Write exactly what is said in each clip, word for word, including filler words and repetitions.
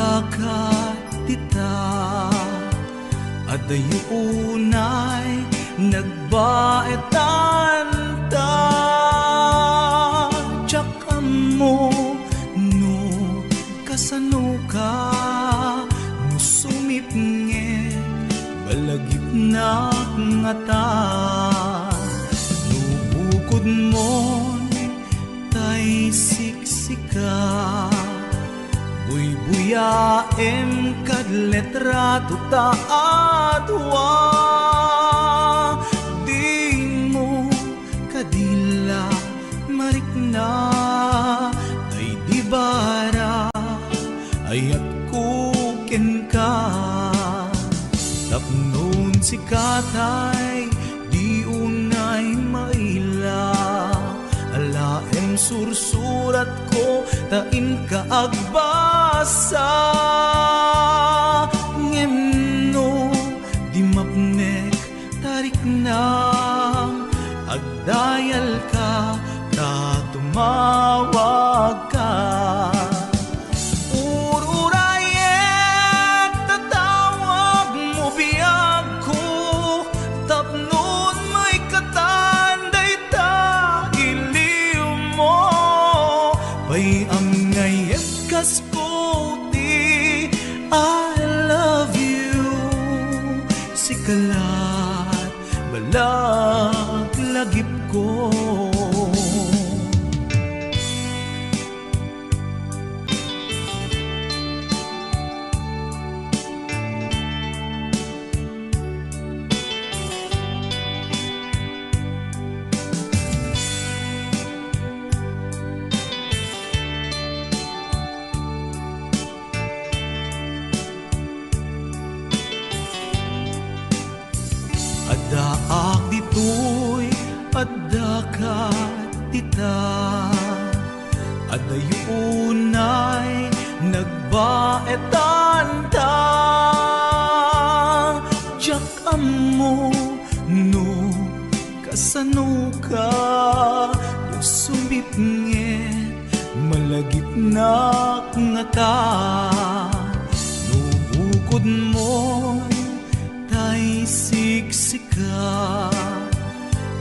Kat dita, adayo unay nagbaetan ta. Diak ammo no kasano ka, no sumipnget, balagipnak ngata. No bukodmon tay siksika, buybuyaem kad litrato ta a dua. Dimo kadi la marikna, tay di bara ayatko kenka. Tapno sika tay di unay maila, alaem sursuratko ta inka agbasa. Ngem no di mapnek ta riknam, agdayalka ta tumawagka. Ururayek ta tawagmo biagko, tapno maikatan dayta iliwmo. Pay-am nga iyegkasko ti I love you, sika la balak lagipko. Addaak ditoy, addaka dita. Adayo unay nagbaetan ta. Diak ammo no kasano ka, no sumipnget, malagipnak ngata. No bukodmon tay siksika,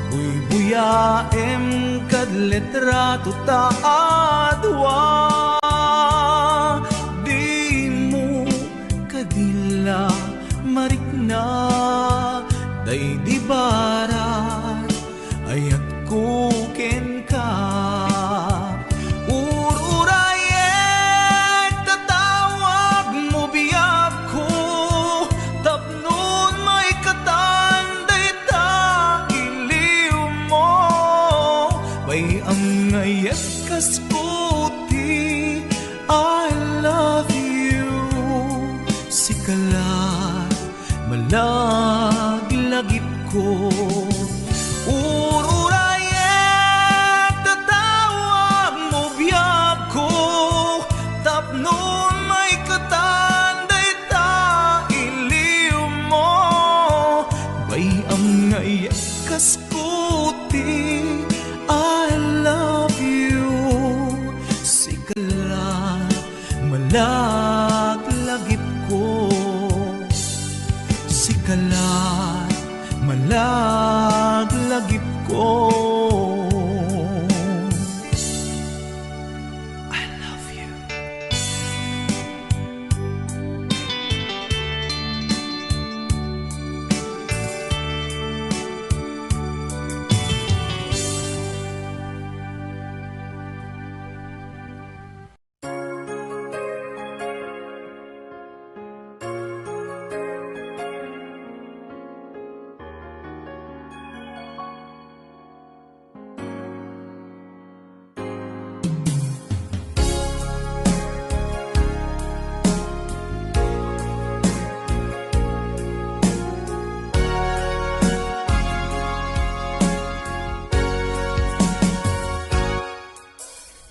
buybuyaem kad litrato ta a dua. Dimo kadi la marikna, tay di bara ayatko kenka. Ururayek ta tawagmo biagko, tapno maikatan dayta iliwmo. Pay-am nga iyegkasko ti I love you, sika la malaglagipko. Ururayek ta tawagmo biagko, tapno maikatan dayta iliwmo. Pay-am nga iyegkasko ti I love you, sika la malaglagipko, sika la malaglagipko. I love you.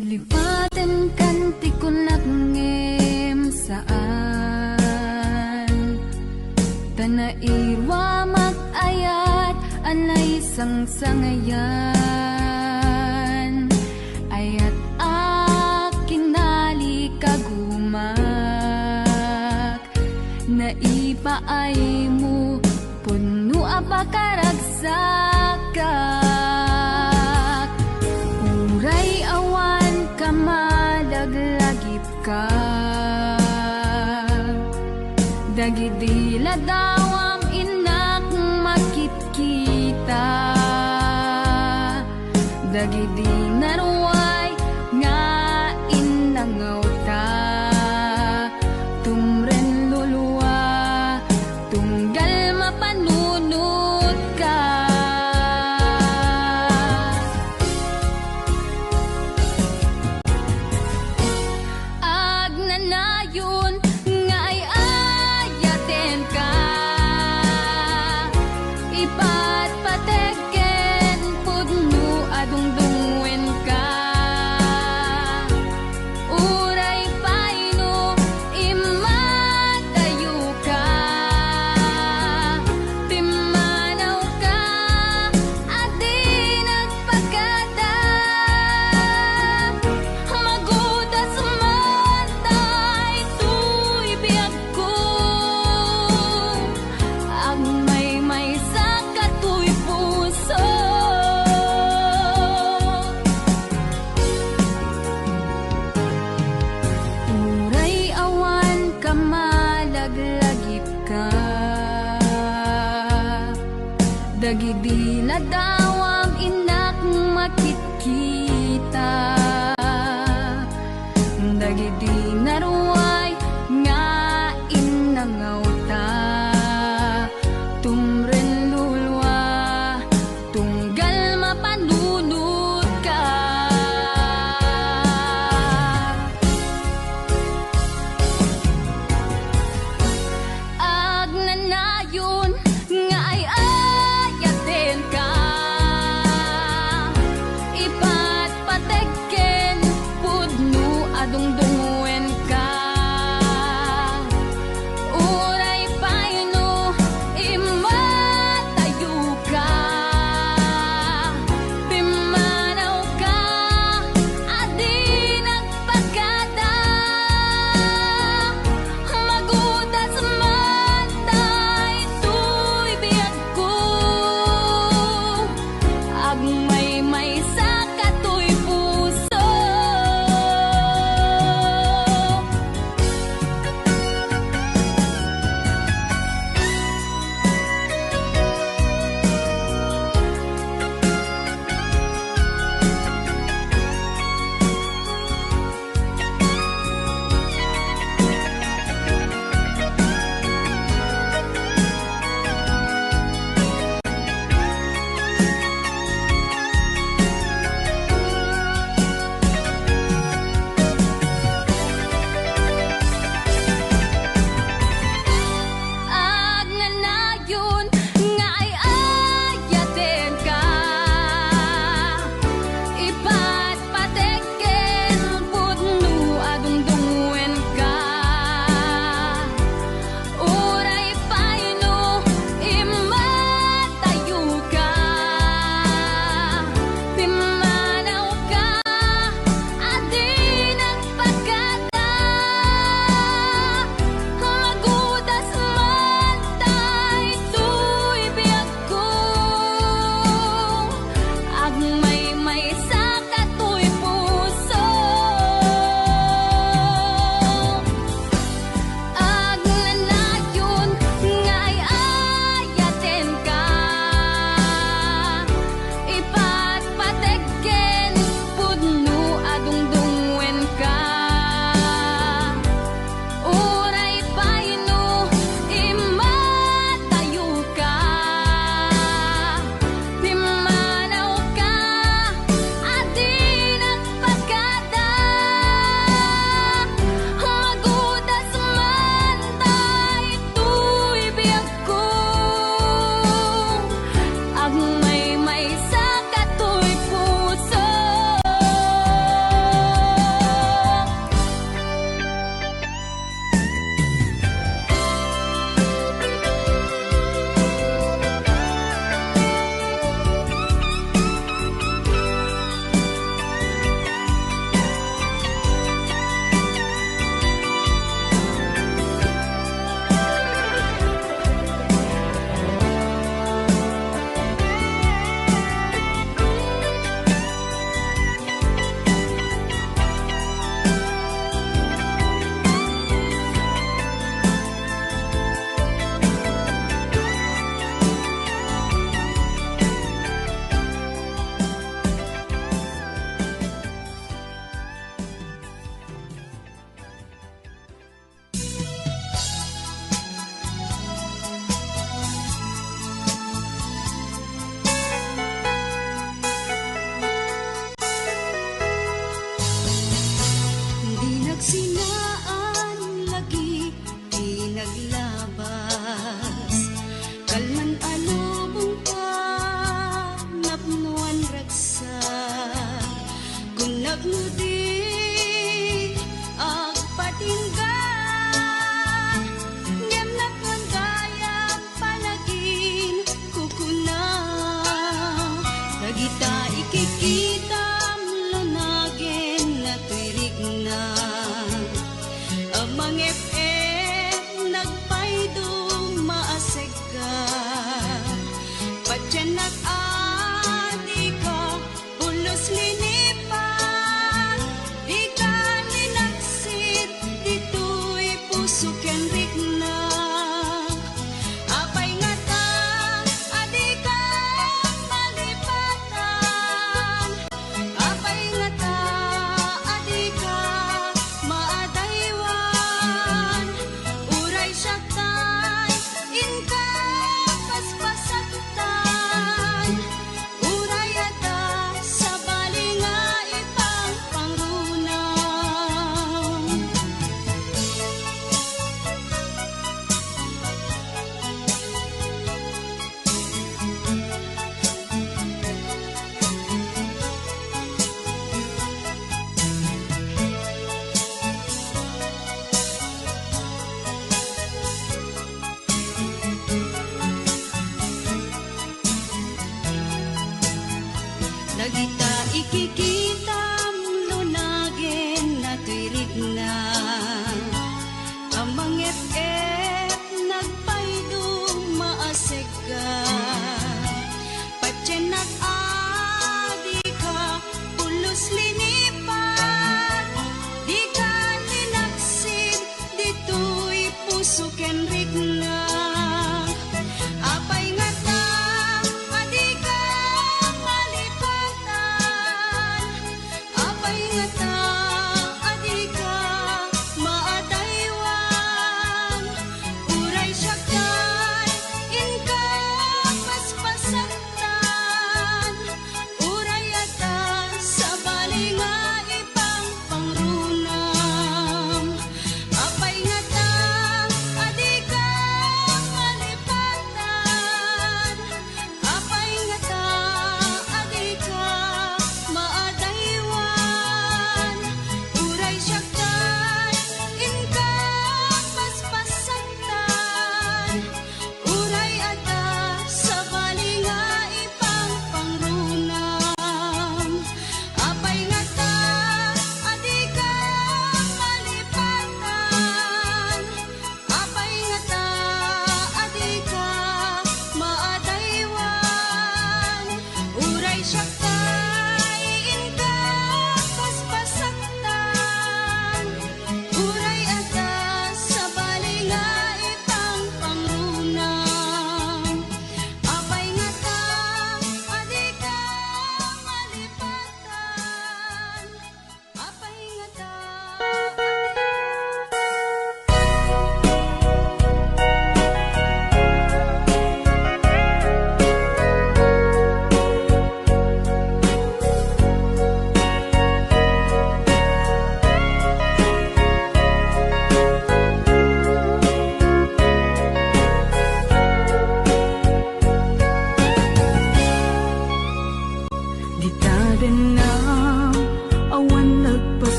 Lipatenkan ti kunak ngem saan, ta nairuamak ayat a naisangsangayan. Ayat a kinalikaguman. Paaymo, pudno a pakaragsakak. Uray awan ka malaglagipka. Dagidi ladawam innak makitkita. Dagidi naruay nga innangawta. Tumren lulua, tunggal mapanunotka. Agnanayon nga ay-ayatenka. Ipatpateg ken pudno a dungdungngoenka. Uray pay no immadayoka, pimmanawka a di nagpakada. Magudas man daytoy biag ko, agmaymaysa katoy puso. Uray awan ka malaglagipka. Dagidi ladawam innak makitkita. Dagidi naruay nga innangawta. Tumren lulua, tunggal mapanunotka. Agnanayon nga ay-ayatenka.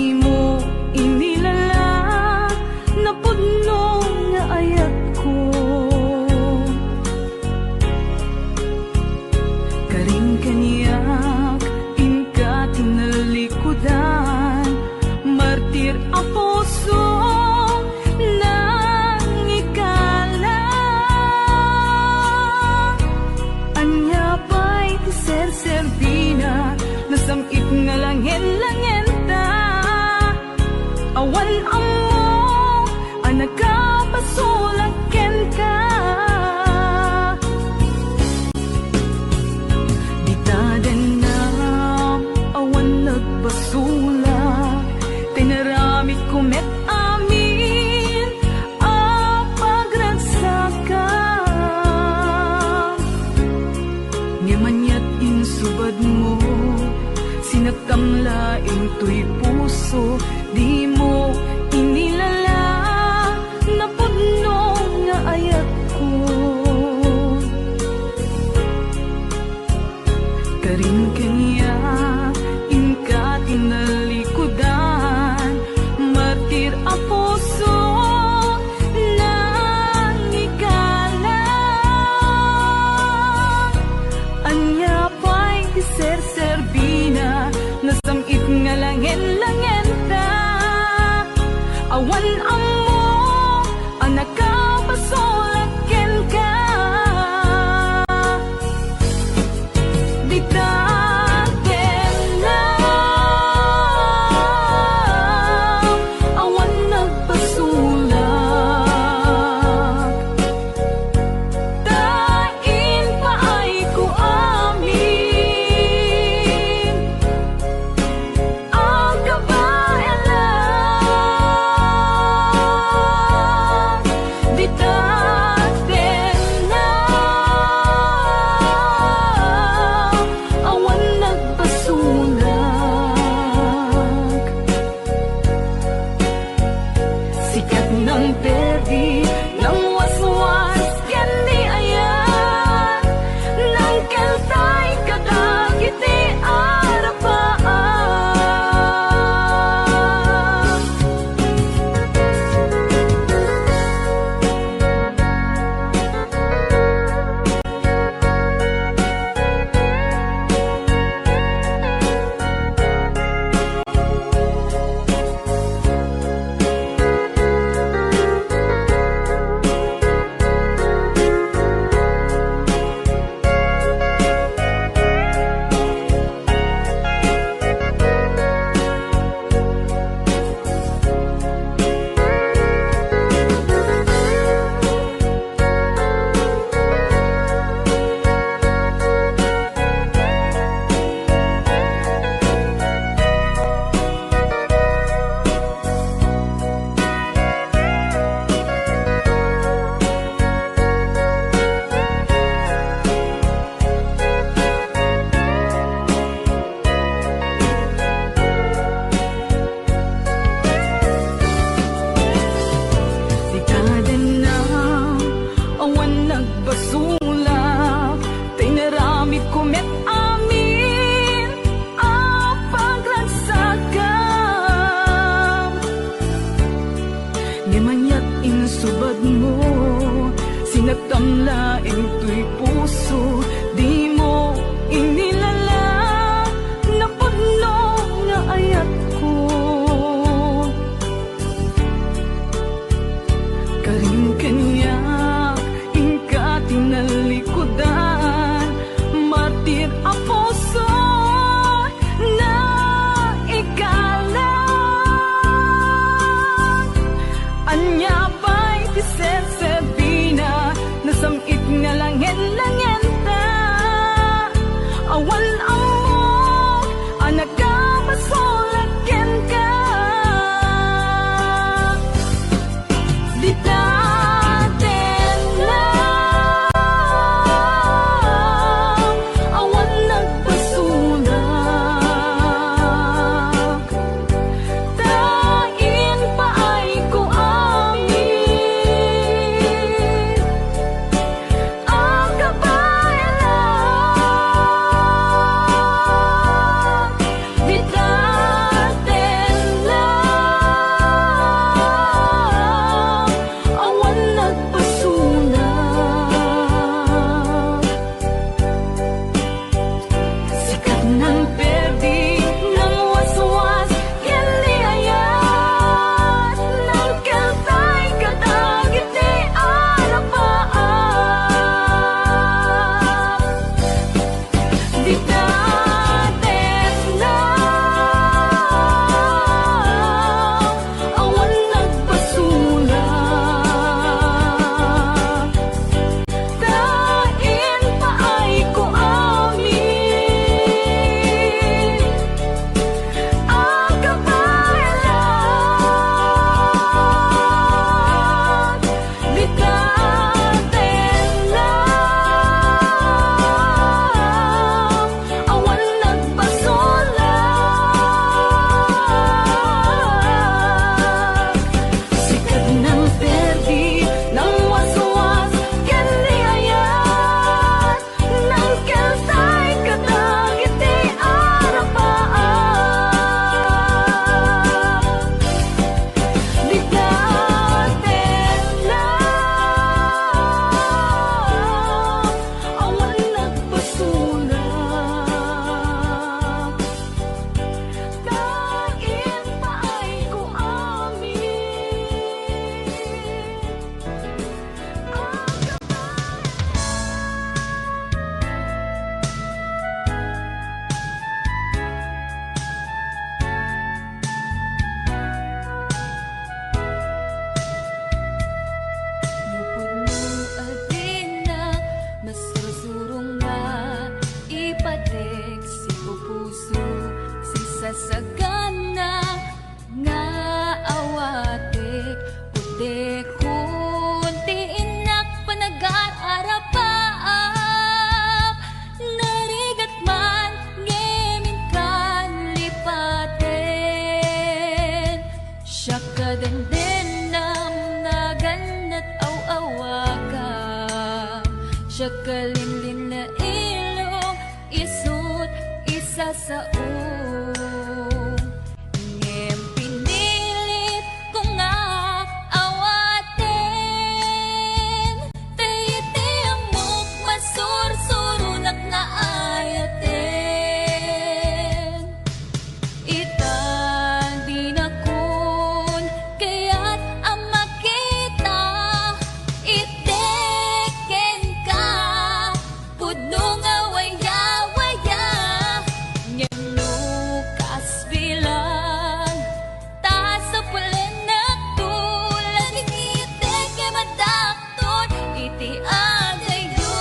Dimo inilala, napudno nga ayatko. Karim kaniak, inka ti nalikudan, martir a puso, nangikala. Ania pay ti serserbina, nasam-it nga langen-langenta. Awan ammo a nakapasulak kenka. Dita dennam, awan nagpasulak, tinaramidko met amin a pagragsakam. Ngem aniat insubadmo, sinaktam laeng toy puso, dimo inilala, napudno nga ayatko. Karim kaniak, inka ti nalikudan, martir a puso, nangikala. Ania pay ti serserbina, nasam-it nga langen-langenta. Awan ammo a nakapasulak kenka. Dita dennam, awan nagpasulak, ta impaayko amin a kabaelan. Dita dennam, awan nagpasulak. Sikat nang perdi, nang waswas ken ni ayat, nang keltay kadagiti arapaan. Dita dennam, awan nagpasulak, ta inaramidko met amin a pagragsakam. Ngem aniat insubadmo, sinaktam laeng toy puso, dimo inilala, napudno nga ayatko. Karim kaniak, inka ti nalikudan, martir a puso, naikalang. Ania pay ti serserbina, nasam-it nga langen-langenta. Dendennam, naganat aw-awagam, siak a linlinna ilong, isu't isasaom. Ngem pinilit ko nga awaten, ta iti ammok masursuronak nga ayaten. Ita, dinakon kayat a makita, iti kenka, pudno nga wayawaya, ngem no kas bilang, ta sapulennakto, ladingiti ket madakton iti adayo.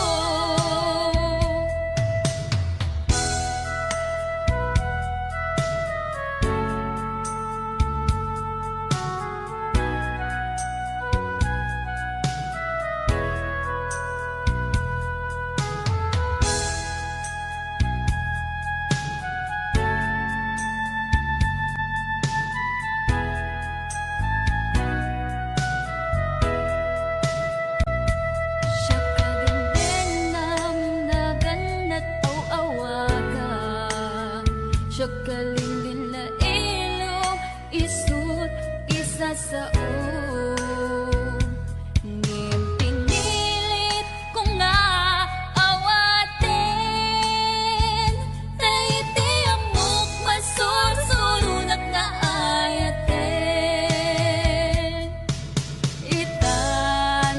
Siak a dendennam, naganat aw-awagam, siak a linlinna ilong, isu't isasaom. Ngem pinilit ko nga awaten, ta iti ammok masursuronak nga ayaten. Ita,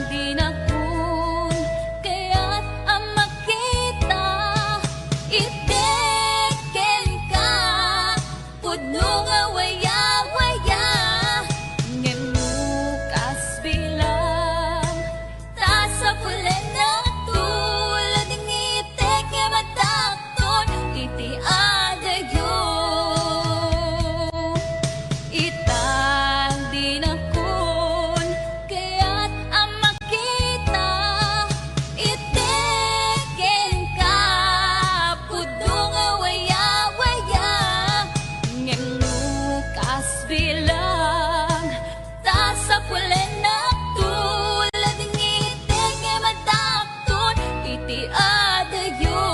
dinakon kayat a makita, iti kenka, pudno nga wayawaya, ngem no kas bilang, ta sapulennakto, ladingiti ket madakton iti adayo. Ita, dinakon kayat a makita, iti kenka, pudno nga wayawaya, ngem no kas bilang, ta sapulennakto, ladingiti ket madakton iti adayo.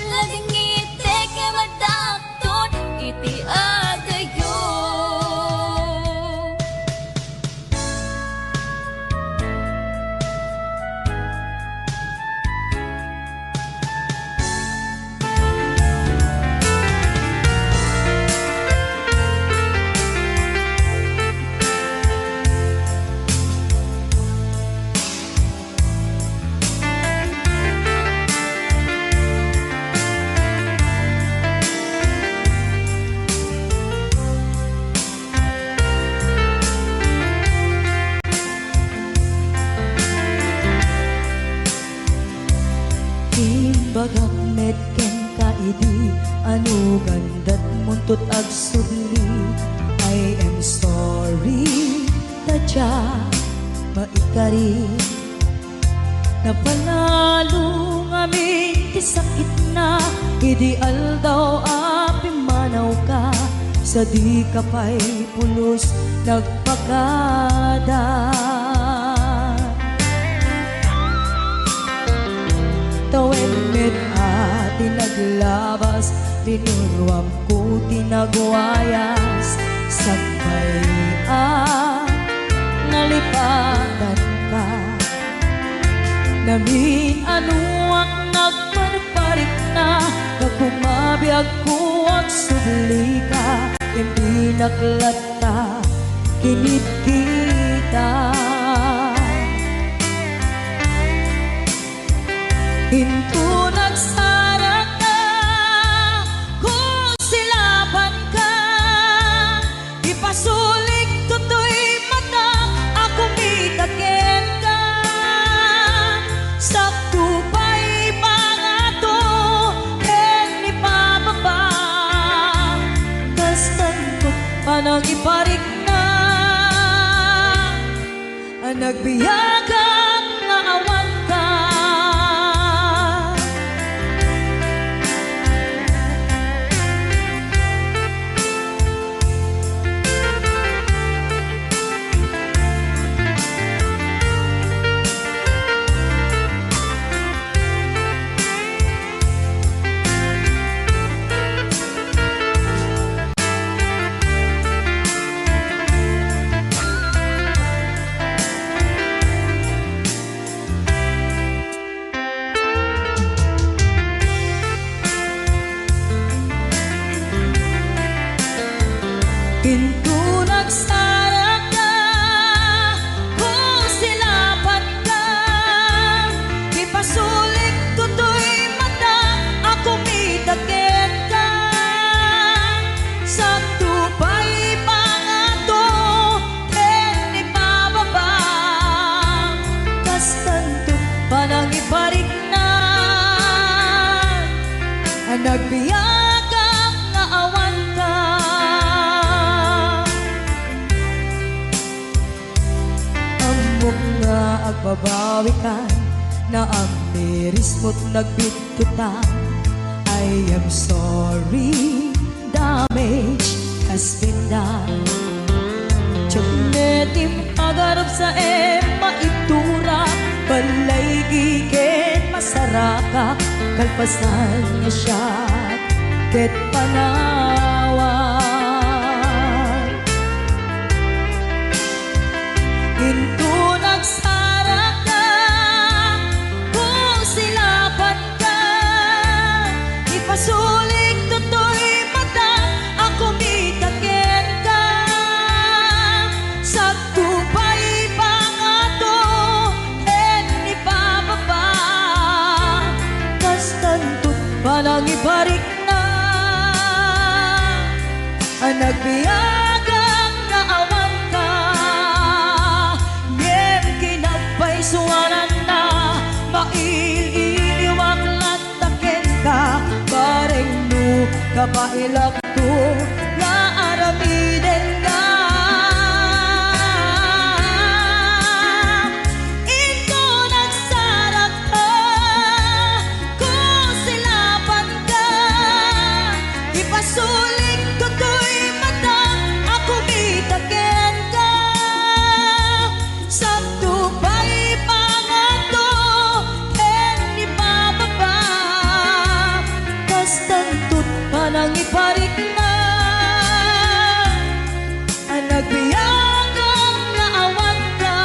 Ladingiti ket madakton iti adayo. Imbagak met kenka idi anugan datmunto agsubli. I am sorry, ta diak maikari. Napalalo ngamin ti sakitna idi aldaw a pimmanawka, sa dika pay pulos nagpakada. Tawen met a ti naglabas, linuruamko ti nagwayas, sakbay a nalipatanka. Namin-anoak nagparparikna, ta kumabiagko agsublika, ngem dinak latta kinitkita. Inton agsaraka, kusilapanka, ipasulik toy mata a kumita kenka. Sakto pay pangato ken ipababa, kas tanto panangiparikna a nagbiagak nga awanka. Nagbiagak nga awanka. Ammok nga agbabawika, naamirismo't nagbitkutan. I am sorry, damage has been done. Diak met impagarupsaem, maiturak, balay ken masarakak, kalpasan nga siak ket panawan. Inton agsarakka, kung silapanka, ipasulik toy mata a kumita kenka. Sakto pay pangato ken ipababa, kastanto't panangiparikna. A nagbiagak nga awanka, ngem kinagpaysuananna, mail-iliwak latta kenka, bareng no kabaelakto nga aramidenka. Inton agsarakka, kung silapanka, ipasulik toy mata a kumita kenka. Sakto pay pangato ken ipababa, kastanto't panangiparikna. A nagbiagak nga awanka.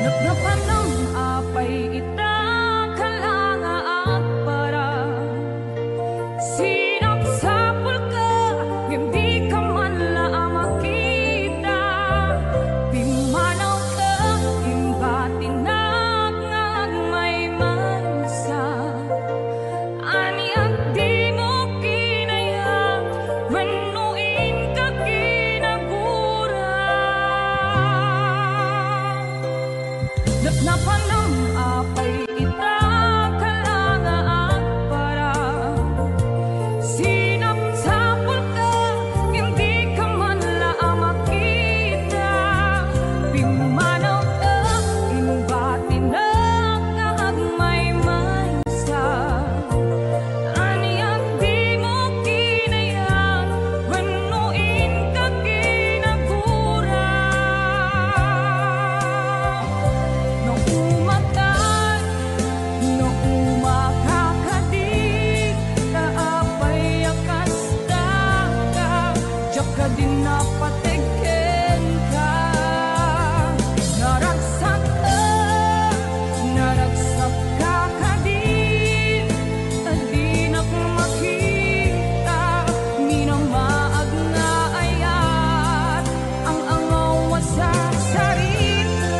Napnapanam apay ita, kala nga agparang? Sinapsapulka, ngem dika man la a makita. Pimmanawka, imbatinak nga agmaymaysa. Ania dimo kinayat wenno inka kinagura? Napnapanam apay ita, kala nga agparang? Sinapsapulka, ngem dika man la a makita. Pimmanawka, imbatinak nga agmaymaysa. Ania dimo kinayat wenno inka kinagura? No umakan, no umakakadi, ta apay a kasta ka, diak kadi napateg kenka. Naragsak, naragsak ka kadi, a dinak makita, minamaag nga ayat, ang-angaw a sarsarita.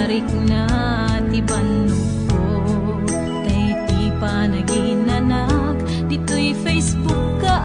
Rikna ti bannogko, tay ti panaginanak, ditoy Facebook ka.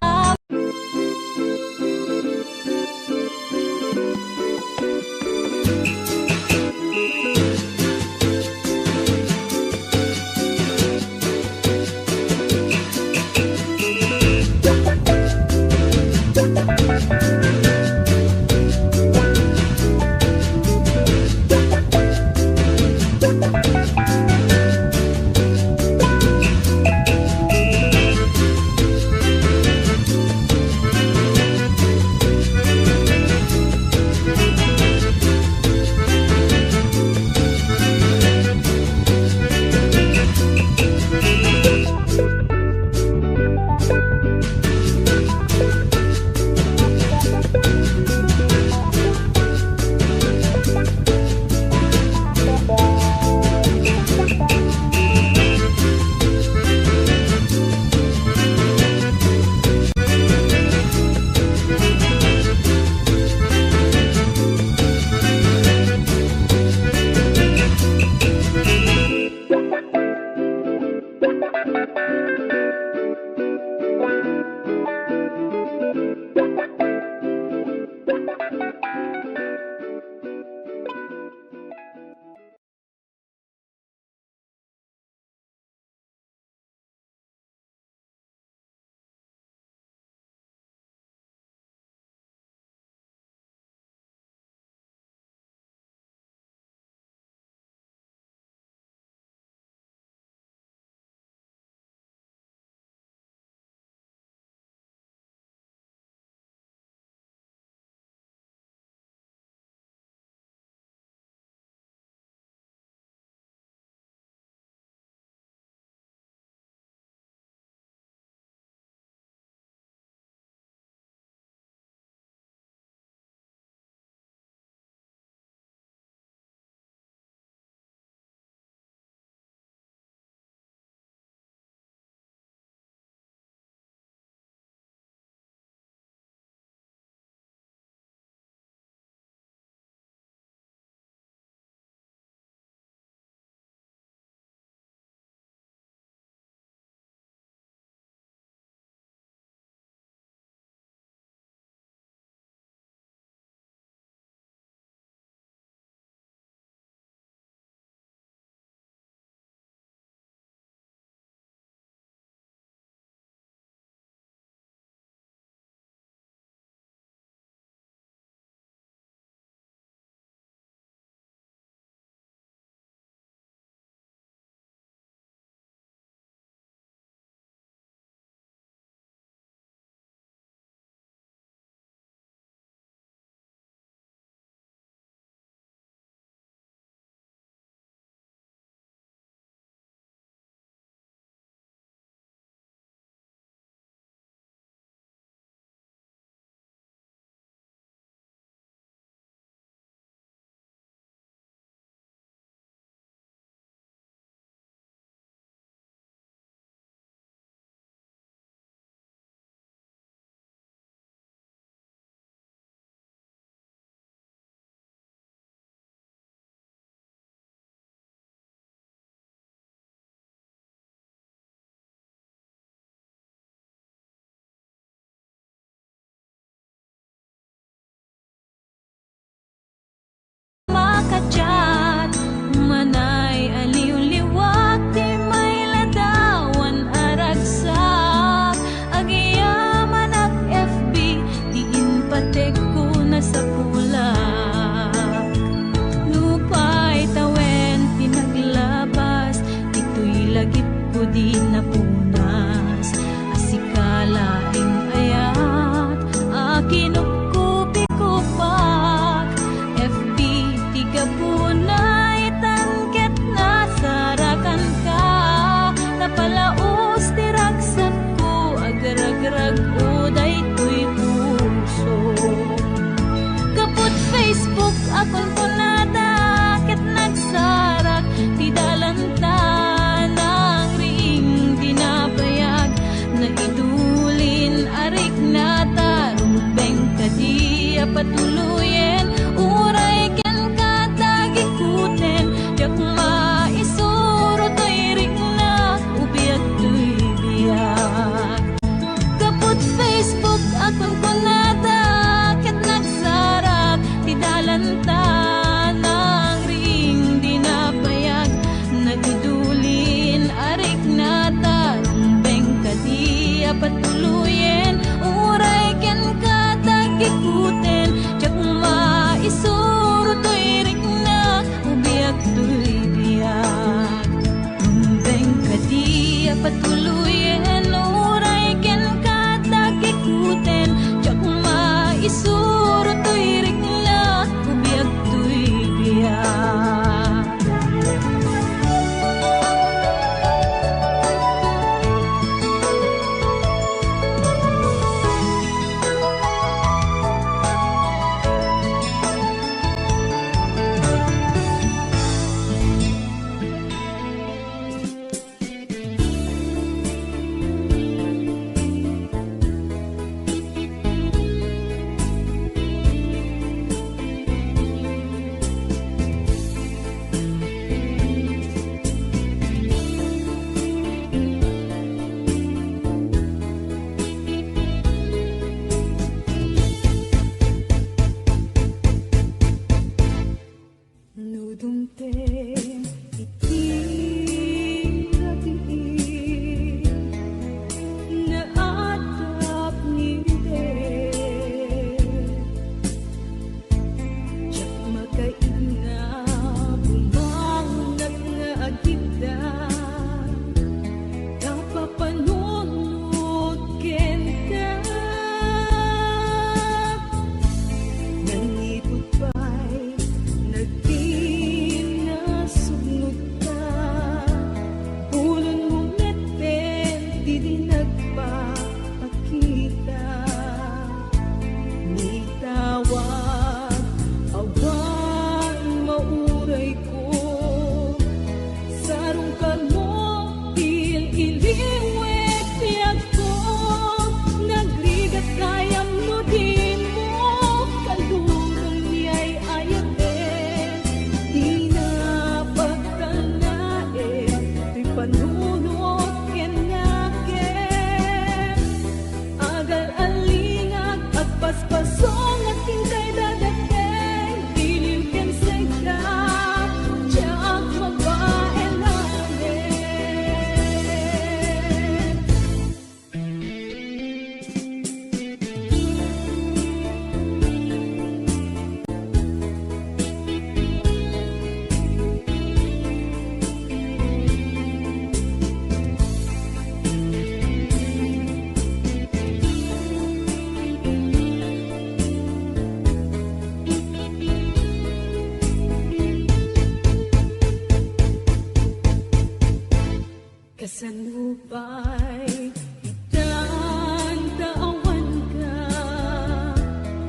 Pay, itan ta awan ka,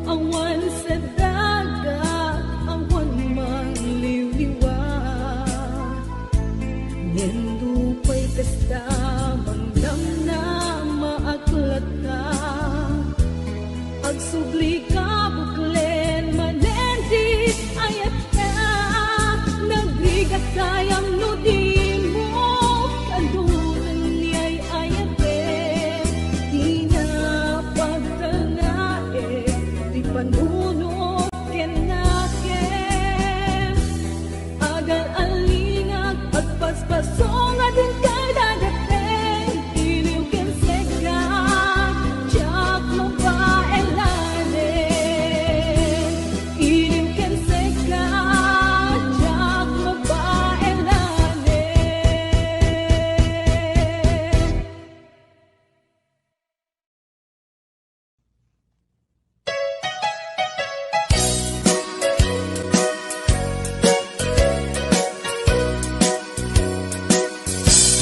awan sa dagat, awan mangliwliwa. Ngem nupay kasta, mangdamnama a kulata. Agsubli ka, buklen, manen ti ayat Nagrigat gayam no di mo kaduren ni ay-ayaten. Di na pagtalnaen ti panunot ken nakem. Agal-alingak, agpaspasong a dintay dagateng. Iliw ken seka, diak mabaelanen. Iliw ken seka, diak mabaelanen.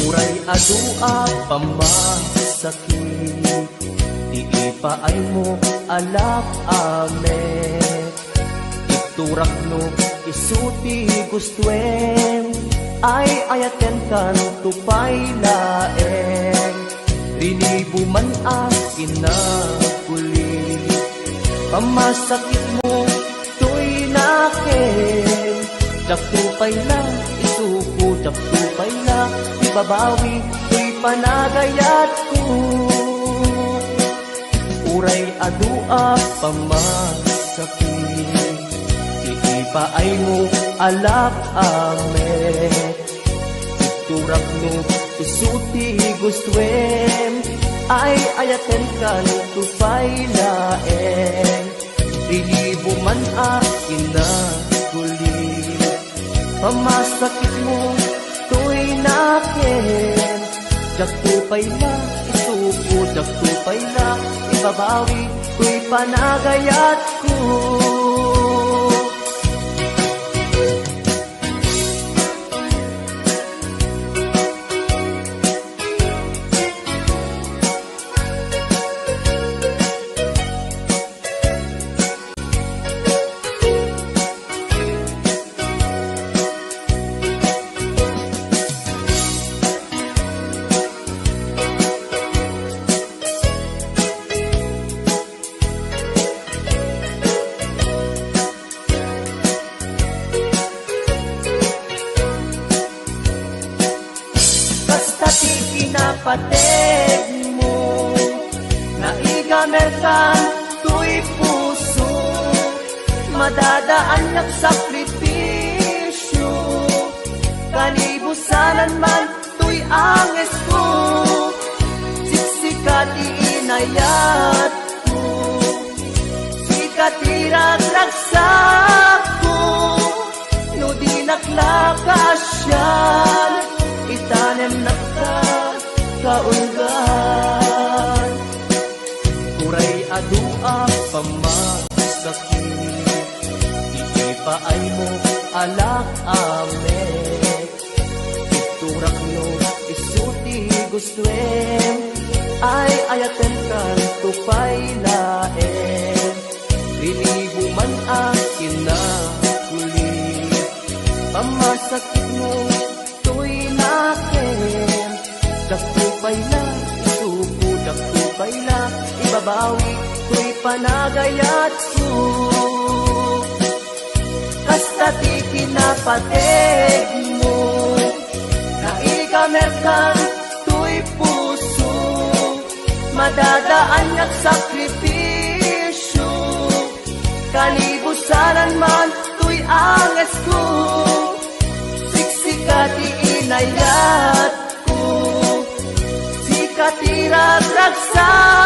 Uray adu a pamasakit, ti ipaaymo alak amek. Iturak no isu ti gustoem, ay-ayatenkan to pay laeng. Rinibo man a kinaguli, pamasakitmo toy nakem. Diak to pay la isuko, diak to pay la ibabawi toy panagayatko. Uray adu a pamasakit, ti ipaaymo alak amek. Iturak no isu ti gustoem, ay-ayatenkan to pay laeng. Rinibo man a kinaguli, pamasakitmo toy nakem. Diak to pay la isuko, diak to pay la ibabawi toy panagayatko. Kasta ti kinapategmo, naigamerkan toy puso, madadaannak sakripisio, kanibusanan man toy angesko, siksika ti inayatko, sika ti ragragsakko. No dinak la kaasian, itanemnak ta kaulgan. Uray adu a pamasakit, ipaaymo alak amek. Iturak no isu ti gustoem, ay-ayatenkan to pay laeng. Rinibo man a kinaguli, pamasakitmo toy nakem. Diak to pay la isuko, diak to pay la ibabawi toy panagayatko. Kasta ti kinapategmo, naigamerkan toy puso, madadaannak sakripisio, kanibusanan man toy angesko, siksika ti inayatko, sika ti ragragsakko.